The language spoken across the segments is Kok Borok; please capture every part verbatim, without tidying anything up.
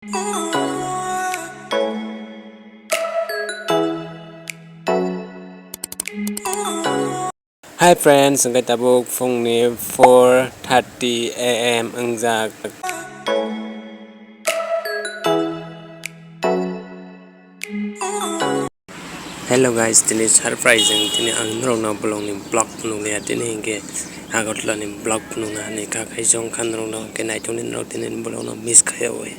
Hi friends, hwnkhe tabuk phungni four thirty A M wngjak. Hello guys, tini surprise wng, tini ang norokno vlogni vlog phunukliya, tini hinkhe Agartala ni vlog phunukna hinwi kha, khaisa wngkha norokno, hinkhe naithokni norok tini vlogno miss khaiyawi.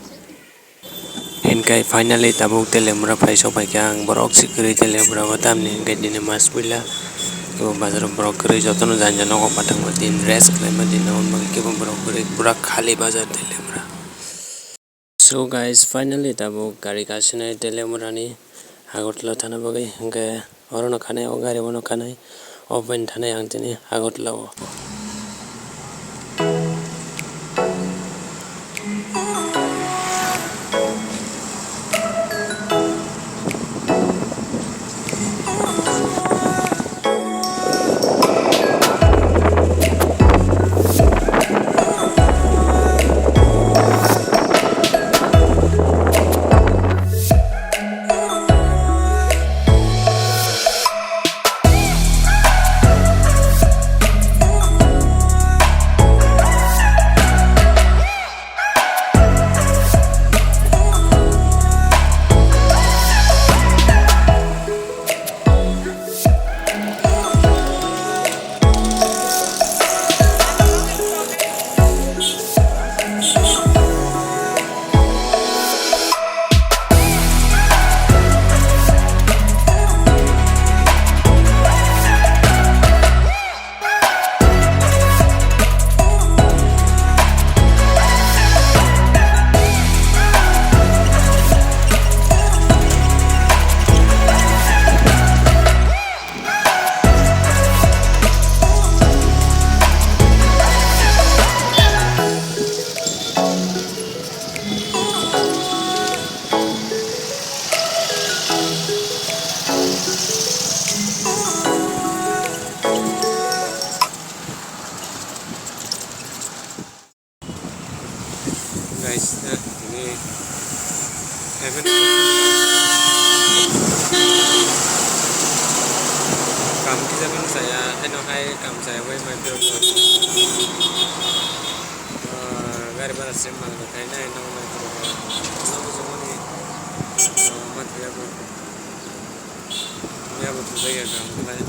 Hinkhe finally tabuk Teliamura phai sok phaikha ang, borok se kwrwi Teliamura o, tamni hinkhe tini mas puila abo bazaro borok kwrwi, jotono jani jani nogo pathangma din rest khlaima din, aboni bagwi kebo borok kwrwi pura khali bazar Teliamura. So guys, finally tabuk gari kasinai Teliamura ni Agartala thana bagwi, hinkhe orono khanai, o gari bono khanai, obo bai thanai ang tini Agartala o. Guys, eh, ini heaven. Kam kisa pun saya, eno hai kam saya, wai mai pyo. Ah, gari bara sim mal kai na, eno mai pyo. Eno ko jomoni, ah, mat ya ko. Ya ko tu ya kam kai.